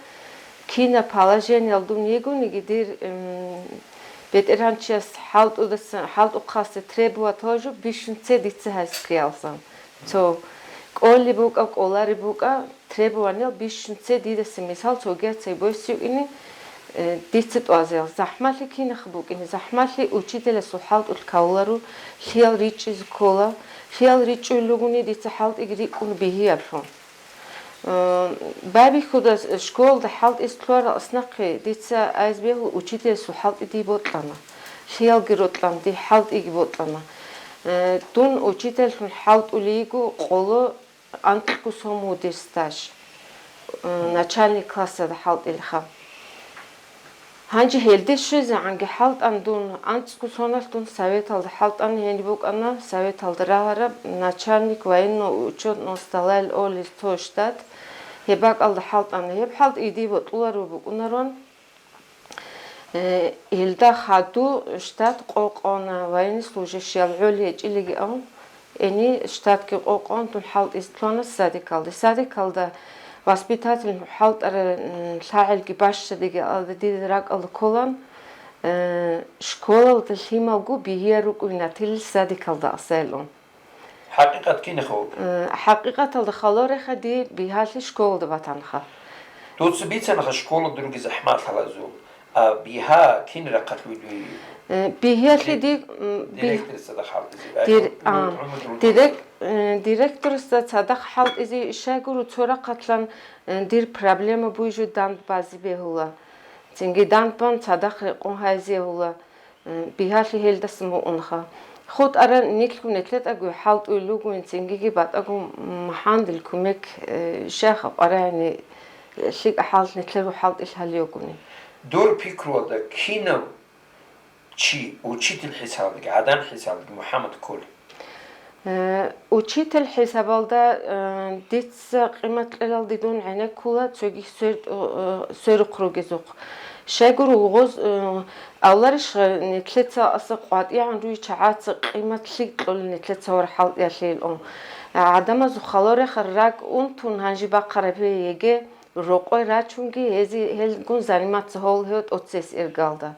кинаб положениялда дун йигониги, дир, м, бетӀергьанчияс хӀалтӀудаса, хӀалтӀухъасе требовать гьожо бищун цце дица гьайскиялсан. Цо кӀолеб букӀа, кӀолареб букӀа, требованиял бищун цце дидаса, мисал, цогияцай босиюкӀине, э, дица тӀвазел. ЗахӀмалъи кинахъ букӀине? ЗахӀмалъи учителасул хӀалтӀулъ кавлару, лъиял ричӀчӀизе ккола, лъиял ричӀчӀуй лугуни дица хӀалтӀиги рикӀкӀун бигьияб лъун. Э, байбихьуда школалда хӀалтӀизе лъугьарал аснахъе дица айз бегьул учителасул хӀалтӀи дие бокьана. Лъиялги рокьана, дие хӀалтӀиги бокьана. Э, дун учительлъун хӀалтӀулей йиго къоло анкьго сон мудир стаж, э, начальник классалда хӀалтӀилха. Гьанже гьелде щвезегӀанги хӀалтӀан дун, анцӀго соналъ дун советалда хӀалтӀана, гьениб букӀана советалда рагьараб начальник военно-учетного стола-ял олел цо штат, гьеб бакӀалда хӀалтӀана. Гьеб хӀалтӀи дие бокьуларо букӀунарон. Э, гьелда хадув штат къокъона, военнослужащиял гӀоло гьечӀилигиан, гьенир штатги къокъон, дун хӀалтӀизе лъугьана садикалде. Садикалда воспитатель хӀалтӀарал, м, лъагӀелги бащадеги алда дида ракӀалда кколан, э, школалда лъималго бигьияр рукӀуй натилил садикалда асайилан. ХӀакъикъат кинеха вугев? Э, хӀакъикъаталда халареха дие бигьалъи школалда батанаха. Дуца бицанаха школа дуруги захӀмат лъалазул, а бигьа кин рахъалъ вугев? Э, бигьалъи Ди-, ди-, м, бигь-, директорица дахъал дир-, а, ну, ну, ну, дирек-, э, директорица цадахъ хӀалтӀизе щайгуру цо рахъалъан, э, дир проблема буй жо данд базе бегьула. Цинги данд бан цадахъ рекъон гьайзе гьула. Э, бигьалъи гьелдасан букӀунаха. ХутӀарал нилъго нилъетӀаго хӀалтӀуй лугуин, цингиги батӀаго махӀандил кумек, э, щайха къварагӀине лъикӀа хӀалалъ нилъерго хӀалтӀи лъалиюгони. Дур пикруялда кинав чи учитель хӀисабалдаги, гӀадан хӀисабалдаги МухӀаммад кколев? Э, учитель хӀисабалда, э, дица къимат кьелалде дун гӀенеккула цоги сверд-, э, сверухъ ругезухъ. Щайгурелъул гъоз, э, авларищ, э, нилъеца аса къватӀигӀан руй чагӀаца къимат лъикӀ кьолел нилъеца вар хӀалтӀиялъейилан. ГӀадамазул халареха ракӀ унтун гьанже бахъараб гьей еге, рокъой рачунги, гьези-, гьелгун заниматься гьол гьев тӀоцес иргалда.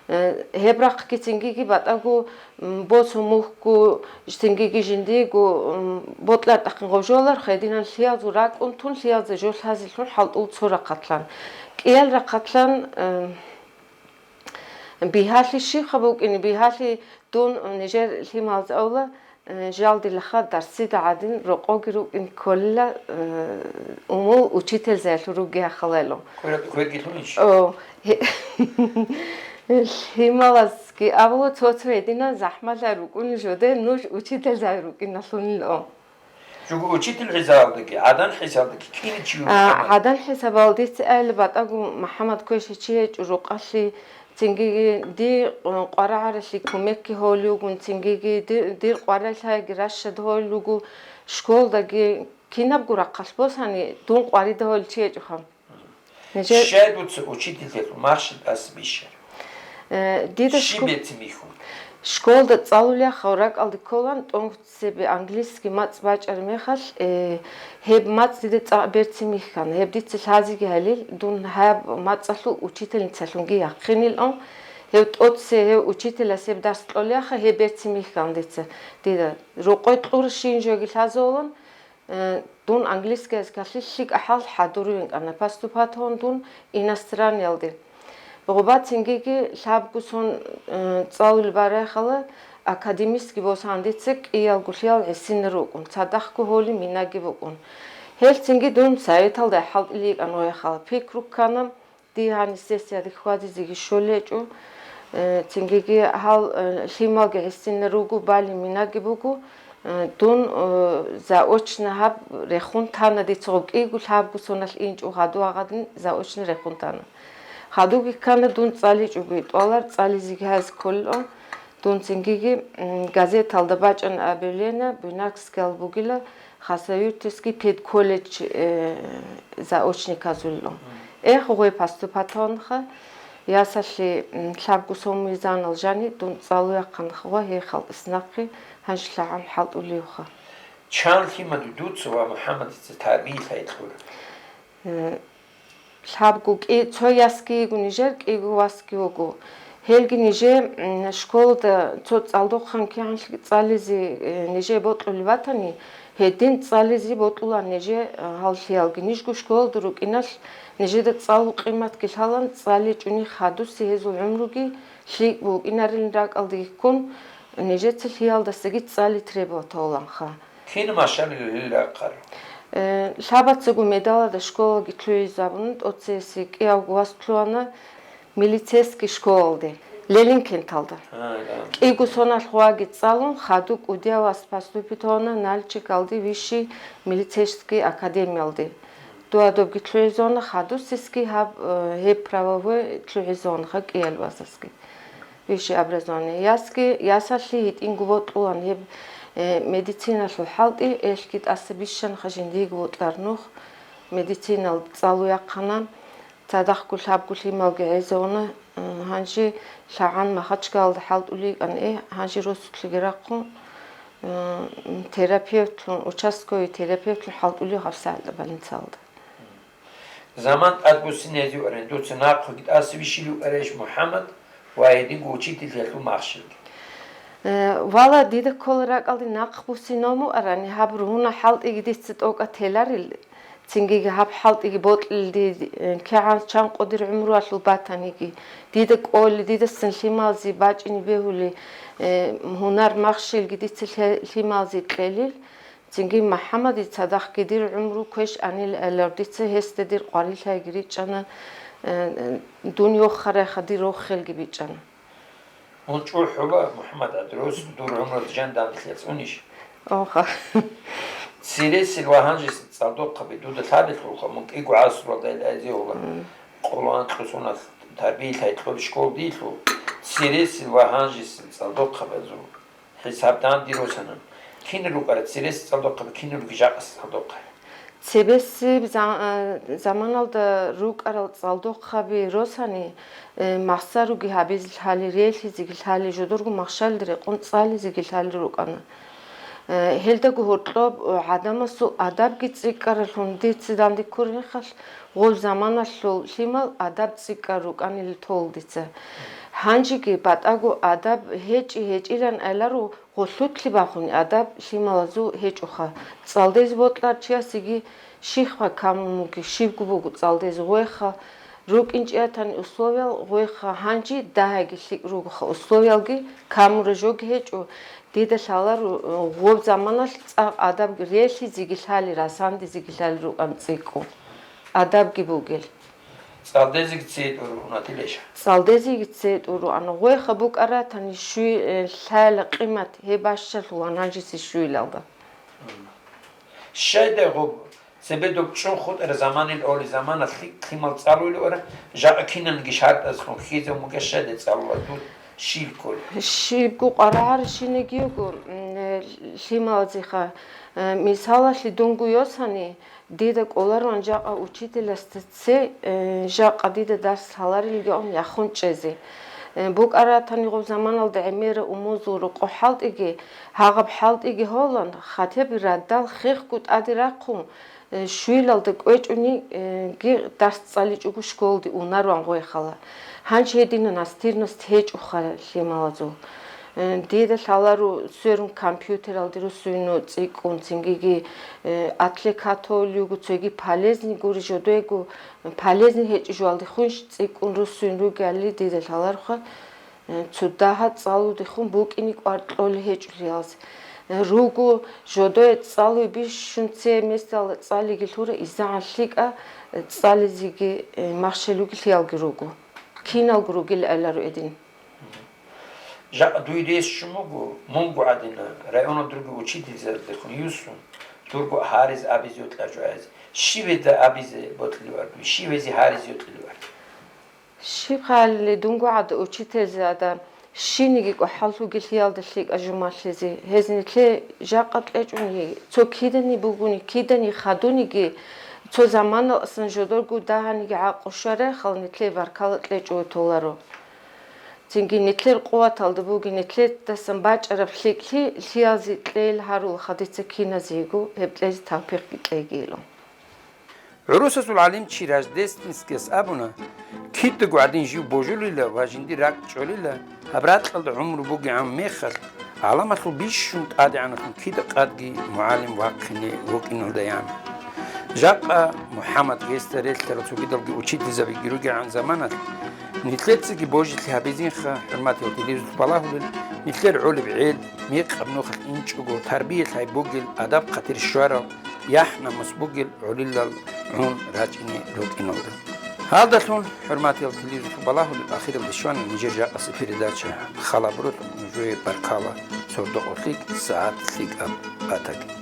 Э, гьеб рахъги цингиги батӀаго, м, босун мухьго, цингиги жиндиего, м, бокьар тӀахъин гъов жолар, гьединан лъиялзул ракӀ унтун, лъиялза жо лъазелъун хӀалтӀул цо рахъатлъан. КӀиял рахъатлъан, э, бигьалъи щибха букӀине, бигьалъи дун нижер лъималазда авла, Э, жалдилаха дарсида гӀадин рокъоги рукӀин кколила, э, умул учительзаялъул ругеяхъалайло. Квер-, квергилъунищ? О, гье-, лъималазги абула, цо-цо гьединан захӀмалъа рукӀуни жоде нуж учительзаби рукӀиналъунило. Жуго учитель хӀисабалдаги, гӀадан хӀисабалдаги кӀири чи вугев? А, гӀадан хӀисабалдица айл батӀаго МухӀаммад квешав чи гьечӀо рукъалъи, Цингиги ди къварагӀаралъе кумекги гьолев вугун, цингиги ди-, дир къварилъаги ращад гьолев вуго, школдаги кинабго рахъалъ босани, дун къварида гьолев чи гьечӀоха. Нижер Щай дуца учительлъиялъул махщел тӀаса бищараб? Э, дида Щиб шко-, бецин бихьун? Школда цӀалулеяхъав ракӀалде кколан тӀонгоцебе английский мацӀ бачӀараб мехалъ, э, гьеб мацӀ дида цӀакъ берцин бихьана. Гьеб дица лъазеги гьалил, дун гьаб мацӀалъул учительницалъунги яхъинилан. Гьев тӀоце гьев учителас гьеб дарс кьолеяха, гьеб берцин бихьана дица. Дида рокъой кьур щин жоги лъазавулан, Э, дун английский языкалъе лъикӀа хӀал хӀадур винкӀана, поступать гьун дун иностранниялде. Гъоба цингиги лъабго сон, э, цӀалулеб барайхала, академический босанан дица кӀиялго лъиял гӀисинал рукӀун, цадахъго гьолин минаги букӀун. Гьел цинги дун советалда хӀалтӀиле йикӀан гъояхъала, пикру ккана, Дие гьанисесиялде хьвадизеги щолечӀо, э, цингиги гьал, э, лъималги гӀисинал руго, бали минаги буго, Э, дун, э, заочно гьаб рехун тана, дица гъоб кӀиго лъабго соналъ инчӀо хадув гьагъадин заочно рехун тана. Хадуги ккана, дун цӀаличӀого итӀвалар, цӀализеги гьазе кколилан. Дун цингиги, м, газеталда бачӀана объявление, Буйнакскиял бугила Хасавюртовский педколледж, э, заочниказулилан. Эх, гъой поступатанха, ясалъе, м, лъабго сом мизанал жани дун цӀалуяхъанха ва гьей халкъис нахъе гьанжелъагӀан хӀалтӀулевха. Чан лъимаду дуца ва МухӀаммадица тарбиялъай кьура? Э, лъабго кӀи-, цо ясги йиго нижер, кӀиго васги вуго. Гьелги нижер, м, школада цо цӀалдохъан кигӀан цӀализе, э, нижер бокьулев ватани, гьедин цӀализе бокьулан нижер, э, гьаллъиялги. Нижго школада рукӀиналъ нижеда цӀалул къиматги лъалан, цӀаличӀони хадусе гьезул гӀумруги лъикӀ букӀинарилан ракӀалде ккун, нижеца лъиялдасаги цӀали требоваталанха. Кин машалил гьел рахъарал? Э, лъабацаго медалалда школаги лъугӀизабуна, тӀоцеси кӀиявго вас лъугьана милицейский школалде, Ленинкенталда. А, да. КӀиго соналъ гъваги цӀалун, хадуб кӀудияв вас поступить гьавуна Нальчикалде высший милицейский академиялде. Дугьадубги лъугӀизавуна, хадусесги гьаб, э, гьеб правовой лъугӀизавунаха кӀиялвазасги. Высшее образование. Ясги, ясалъе гьитӀинго бокьулан гьеб, э, медициналъул хӀалтӀи, элъги тӀаса бищанаха жиндиего бутӀар нух, медицинал цӀалуяхъана, цадахъго лъабго лъималги гӀезавуна, э, гьанже лъагӀан Махачкалалда хӀалтӀулей йикӀан, э, гьанже росулъеги рахъун, э, терапевтлъун, участковый терапевтлъун хӀалтӀулев гьабсагӀатда больницалда. Заман тӀад буссинезе вукӀарин, дуца нахъеги тӀаса вищилев вукӀарайищ МухӀаммад ва гьединго учительлъиялъул махщелги? Э, вала, дида ккола ракӀалде нахъ буссинав мукӀарани, гьаб ругьуна хӀалтӀиги дица тӀокӀа теларил, цинги гьаб хӀалтӀиги бокьилди, э, кигӀан чан къодир гӀумруялъул батаниги, дида кӀоли, дидасан лъималзи бачӀине бегьули, э, гьунар махщелги дица лъе-, лъималзи кьелил, Цинги МухӀаммадица цадахъги дир гӀумру квеш анил гӀелар, дица гьесда дир къварилъайги ричӀчӀана, э, дун йохарайха дир рохелги бичӀчӀана. Мун чӀухӀула, МухӀаммад Адрос, дур гӀумру жанданлъи цӀунищ? Оха. Цересел ва гьанжесел цӀалдохъаби дуда лъалелъулха, мун кӀиго гӀасралда ил айзе гьула. Мм. Къоло анкьго соналъ тарбиялъай кьоли школ дийлъул, цересел ва гьанжесел цӀалдохъабазул. ХӀисаб данде росана. Кинал рукӀарал церес цӀалдохъаби, кинал руги жакъас цӀалдохъаби? Цебесеб за-, заманалда рукӀарал цӀалдохъаби росани, э, махсаруги гьабизе лъали, релъизеги лъали, жодорго махщалил рекъон цӀализеги лъали рукӀана. Э, гьелдаго гьоркьоб, э, гӀадамасул адабги цӀикӀкӀаралъун дица данде ккураб мехалъ, гъол заманалъул лъимал адаб цӀикӀкӀар рукӀанилан тола дица. Гьанжеги батӀаго адаб гьечӀи-гьечӀилан гӀеларо, гъолъулъги бахъун адаб лъималазул гьечӀоха. ЦӀалдезе бокьарав чиясеги щибха камун бугеб, щибго буго цӀалдезе гъойха, рукӀинчӀей ратани условиял гъойха, гьанже дагьабги лъикӀ ругоха, условиялги камураб жоги гьечӀо. Дида лъаларо, гъоб заманалъ цӀакъ адабги релъизеги лъали, расандизеги лъали рукӀана цӀикӀкӀун. Адабги бугел. ЦӀалдезеги цей тӀур ругьунатилищ? ЦӀалдезеги цей тӀур ругьана. Гъойха букӀарав ратани щуй, э, лъала къимат гьеб бащалъула гьанжеси щуйлалда. Щайдай гъоб цебе доб чӀун хутӀараб заманил оли заманалъ лъи-, лъимал цӀалулев ара, жакъа кинабниги шартӀазлъун хьизав мугещаде цӀалула дур щиб кколеб? Щибго къварагӀарабщинабги йиго, м, э, лъималазеха. Э, мисалалъе, дунго йосани, дида кӀоларван жакъа учителасда цей, э, жакъа дида дарс лъаларилги ун яхун чӀезе. Э, букӀараб ратани гъоб заманалда гӀемераб умузул рокъоб хӀалтӀиги, гьагъаб хӀалтӀиги гьолан, хатӀаби радал хехго тӀаде рахъун, э, щуйлалда кӀвечӀони, э, ги дарс цӀаличӀого школалде унарван гъойхала. Гьанже гьединан настырность гьечӀоха лъималазул. Э, дида лъаларо сверун компьютералде руссуйну цӀикӀкӀун, цингиги, э, отвлекать гьавулев вуго, цоги полезный гури жодойго, полезный гьечӀо жугьалдехунщ цӀикӀкӀун руссуйн ругели дида лъалароха. Э, цо дагьаб цӀалудехун букӀине кӀвар кьолей гьечӀолъиялъ. Э, руго, жодое цӀалуй бищун цее месталда цӀалиги лъура, изегӀан лъикӀа, э, цӀализеги, э, махщел ругелъиялги руго. Киналго ругел гӀеларо гьедин. Жакъа дуй дес щун буго, мунго гӀадина, районал дурги учительзабаздехун юсун, дурго гьариз абизе йокьа жугьазе. Щивезда абизе бокьулев аргуй, щивезе гьариз йокьулев аргуй. Щиб хъалиле дунго гӀада учительзада щиниги кӀухӀал лъугьиялда лъикӀа жумалъизе, гьез нилъе жакъа кьечӀунги, цо кидани бугони, кидани хадуниги, цо заманалъсан жодорго дагьаниги гӀакъу щварахъал нилъе баркала кьечӀого толаро. Цинги нилъер къуваталда бугин нилъедасан бачӀараб лъикӀлъи лъиялзи кьейил гьарулаха дица киназего гьеб кьезе тавпикъги кьейгийилан. ГӀурусазул гӀалимчи Рождественскияс абуна, кидаго гӀадин жив божулила ва жиндир ракӀ чӀолила, гьаб ракьалда гӀумру бугегӀан мехалъ, гӀаламалъул бищун тӀадегӀаналъун кида къадги мугӀалим вахъине вукӀиналдаян. Жакъа МухӀаммад гьесда релълъарал цогидалги учительзабиги ругегӀан заманалъ, нилъецаги божилъи гьабизинха, хӀурматиял телевизоралъул балагьулел, нилъер гӀолеб гӀел, мекъаб нухалъ инчӀого, тарбиялъ гьай бугел, адаб-хъатир щварал, яхӀ-намус бугел гӀолилал гӀун рачӀине рукӀиналда. Гьалдалъун, хӀурматиял телевизоралъул балагьулел, ахиралде щвана нижер жакъасе передача. Хала буралъухъ нужее баркала, сордо-къо лъикӀ, сагӀат лъикӀаб батаги.